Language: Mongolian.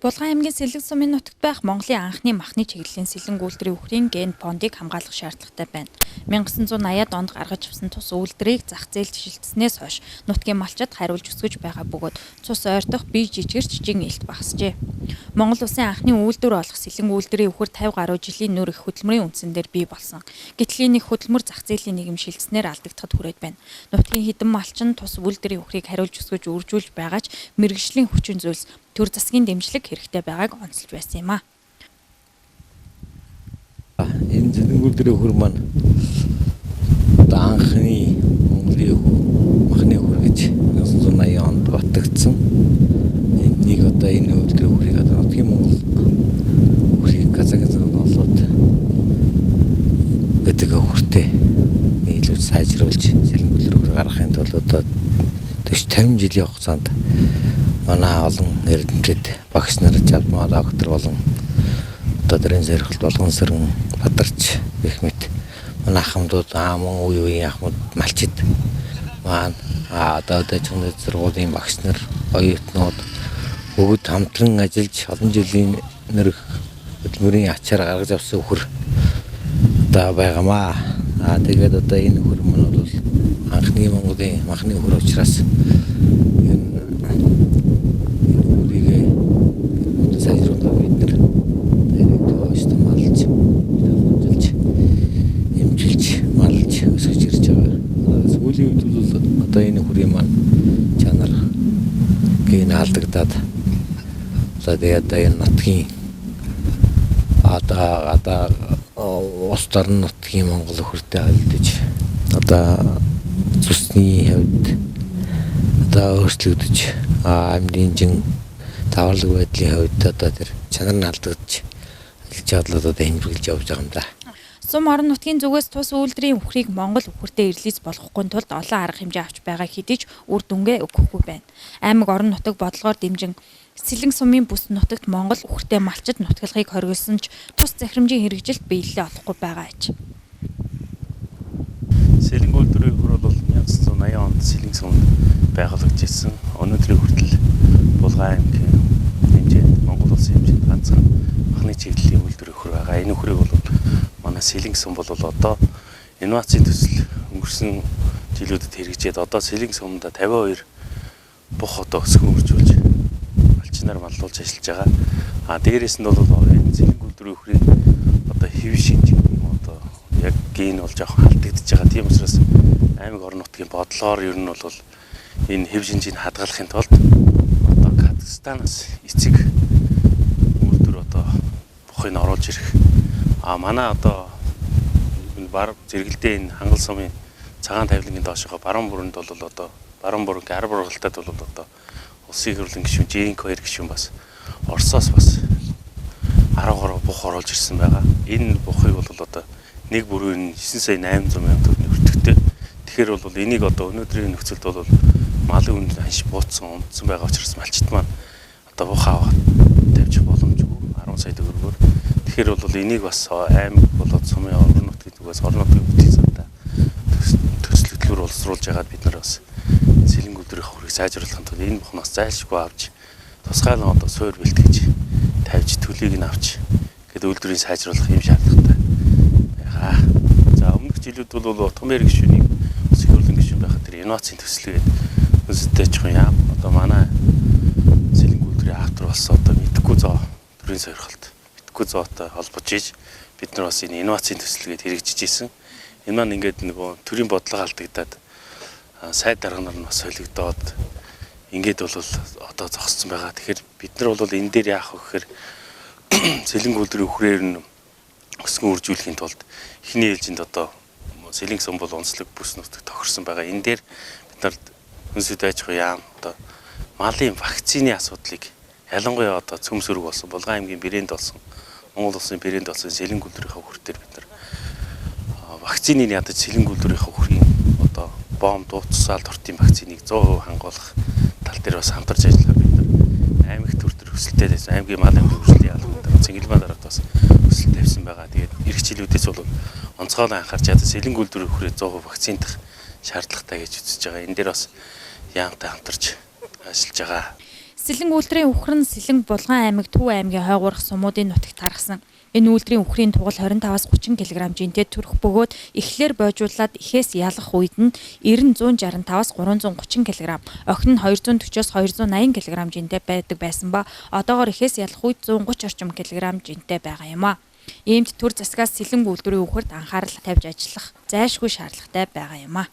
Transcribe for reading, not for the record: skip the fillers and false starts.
Булган аймгийн Сэлэг сумын нутагт байх Монголын анхны махны чиглэлийн сэлэнг үйлдвэрийн үхрийн ген фондыг хамгаалах шаардлагатай байна. 1980-ад онд гаргаж авсан тус үйлдвэрийг зах зээлд шилжсэнээс хойш нутгийн малчид хариулж өсгөж байгаа бөгөөд цус ойртох, бие жижигэрч жин элт багасжээ. Монгол улсын анхны үйлдвэр болох сэлэнг үйлдвэрийн үхэр 50 гаруй жилийн нүүр эх хөдөлмөрийн үндсэн дээр бий болсон. Гэтэл энэ их хөдөлмөр зах зээлийн нийгэм шилжсэнээр алдагдахад хүрээд байна. Нутгийн хэдэн малчин тус үйлдвэрийн үхрийг хариулж өсгөж үржүүлж байгаа ч мэргэжлийн хүчин зүйлс төр засгийн дэмжлэг хэрэгтэй байгааг онцолж байсан юм а. Энэ зэнэг үйлдвэрийн үхэр маань одоо анхны Монголын махны үхэр гэж 1980 онд батлагдсан. Энийг одоо энэ үйлдвэрийн үхрийг одоо нутгийн Монгол үхрийг Казахстанд олоод гэдэг үхэртэй нийлүүлж сайжруулж сэлэнг үйлдвэрийн үхэр гаргахын тулд одоо 40 50 жилийн хугацаанд манай олон эрдэмтэд багш нар, жалмаа доктор болон одоо дэрэн сэргэлт болгон сэрэн бадарч гэх мэт манай ахмадууд мөн үе үеийн ахмад малчид маань одоо дажигны сургуулийн багш нар, оюутнууд бүгд хамтран ажиллаж олон жилийн нэрх хөдөлмөрийн ачаар гаргаж авсан үхэр одоо байгаамаа. Тэгээд одоо энэ үхэр маань бол анхны Монголын махны үхэр учраас энэ үхрийг сайжруулах бид нар тэрийг малж, хамжилж, эмчилж, малж өсгөж ирж байгаа. Сүүлийн үед бол одоо энэ үхрийн маань чанар ген алдагдаад одоо тэгээд одоо энэ нутгийн одоо улс орон нутгийн Монгол үхэртэй холилдож одоо цусны хувьд одоо өөрчлөгдөж амьдын жин таварлаг байдлын хувьд одоо тэр чанар нь алдагдаж ажил чадлууд одоо хэмжиглэж явж байгаа юм да. Сум орон нутгийн зүгээс тус үйлдвэрийн үхрийг Монгол үхэртэй релиз болгохгүй тулд олон арга хэмжээ авч байгаа хэдий ч үр дүнгээ өгөхгүй байна. Аймаг орон нутаг бодлогоор дэмжин Сэлэнг сумын бүс нутагт Монгол үхэртэй малчид нутгалахыг хориглосон ч тус захирамжийн хэрэгжилт биелэлээ олохгүй байгаа аж. Сэлэнг үйлдвэрийн үхэр бол 1980 онд Сэлэнг сумд байгуулагдаж ирсэн. Өнөөдрийн хүртэл Булган аймгийн хэмжээнд, Монгол улсын хэмжээнд ганцхан махны чиглэлийн үйлдвэрийн үхэр байгаа. Энэ үхрийг бол манай Сэлэнг сум бол одоо инновацийн төсөл өнгөрсөн жилүүдэд хэрэгжээд одоо Сэлэнг сумда 52 бух одоо өсгөн үржүүлж малчнаар маллуулж ажиллаж байгаа. А дээрээс нь бол энэ Сэлэнг үйлдвэрийн үхрийг одоо хэв шинж одоо яг ген бол жоохон алдагдчихж байгаа. Тийм учраас аймаг орон нутгийн бодлогоор ер нь бол энэ хэв шинжийг хадгалахын тулд одоо Казахстанаас эцэг үйлдвэр одоо бухыг оруулж ирэх. А манай одоо энэ зэрэгэлдээ энэ Хангал сумын цагаан тавилангийн доошоо баруун бүрэнд бол одоо баруун бүрэн гар бургалтад бол одоо улсын хурлын гишүүн Жэнк 2 гишүүн бас Оросоос бас 10 гаруй бух оруулж ирсэн байгаа. Энэ бухыг бол одоо нэг бүрийн 9 сая 800 мянган төгрөгийн өртөгтэй. Тэгэхээр бол энийг одоо өнөөдрийн нөхцөлд бол малын үнд ханш бууцсан, унтсан байгаа учраас малчид маань одоо бух аваад тавьчих боломжгүй 10 сая төгрөгөөр. Тэгэхээр бол энийг бас аймаг болоод сумын орон нутгийн зүгээс орон нутгийн бүтийн сандаа төсөл хөтөлбөр боловсруулж ягаад бид нар бас сэлэнг үйлдвэрийн хөргийг сайжруулахын тулд энэ бухнаас зайлшгүй авч тусгайлан одоо суур бэлтгэж тавьж төлийг нь авч гээд үйлдвэрийг сайжруулах юм шаардлагатай байгаа. За өмнөх жилүүд бол Утгамэр гишүүнийг бас их хурлын гишүүн байхад тэр инновацийн төсөл гээд үнсэдтэй жоохон яам одоо манай сэлэнг үйлдвэрийн автор болсон одоо мэдхгүй зоо төрийн сойрхолт мэдхгүй зоотой холбож иж бид нар бас энэ инновацийн төсөл гээд хэрэгжиж исэн. Энэ маань ингээд нөгөө төрийн бодлого алдагдаад сайд дарга нар нь бас солигдоод ингээд бол одоо зогссон байгаа. Тэгэхээр бид нар бол энэ дээр яах вэ гэхээр сэлэнг үйлдвэрийн үхрээр нь өсгөн үржүүлэхийн тулд эхний ээлжинд одоо Сэлэнг сум бол онцлог бүс нутаг тохирсон байгаа. Энэ дээр бид нар хүнсэд аж ахуй яам одоо малын вакцины асуудлыг ялангуяа одоо цөм сөрөг болсон Булган аймгийн брэнд болсон Монгол улсын брэнд болсон сэлэнг үйлдвэрийн үхэр дээр бид нар вакциныг ядаж сэлэнг үйлдвэрийн үхрийн одоо бомб дууцсаал тортын вакциныг 100% хангуулах тал дээр бас хамтарч ажиллахаар бид нар аймаг төр төр өсөлттэй байсан. Аймгийн мал амьтан хөгжлийн албан дээр Цэнгэлмаа дарагт бас өсөлт тавьсан байгаа. Тэгээд эх жилүүдээс бол онцгойлон анхаарч ядаж сэлэнг үйлдвэрийн үхрээ 100% вакциндах шаардлагатай гэж үзэж байгаа. Энэ дээр бас яамтай хамтарч ажиллаж байгаа. Сэлэнг үйлдвэрийн үхэр нь Сэлэнг, Булган аймаг, Төв аймгийн хойгуурах сумуудын нутагт тархсан. Энэ үйлдвэрийн үхрийн тугал 25-аас 30 кг жинтэй төрөх бөгөөд эхлэлээр бойжуулаад эхээс ялах үед нь 90 165-аас 330 кг, охин нь 240-оос 280 кг жинтэй байдаг байсан ба одоогоор эхээс ялах үед 130 орчим кг жинтэй байгаа юм а. Иймд төр засгаас Сэлэнг үйлдвэрийн үхэрт анхаарал тавьж ажиллах зайлшгүй шаардлагатай байгаа юм а.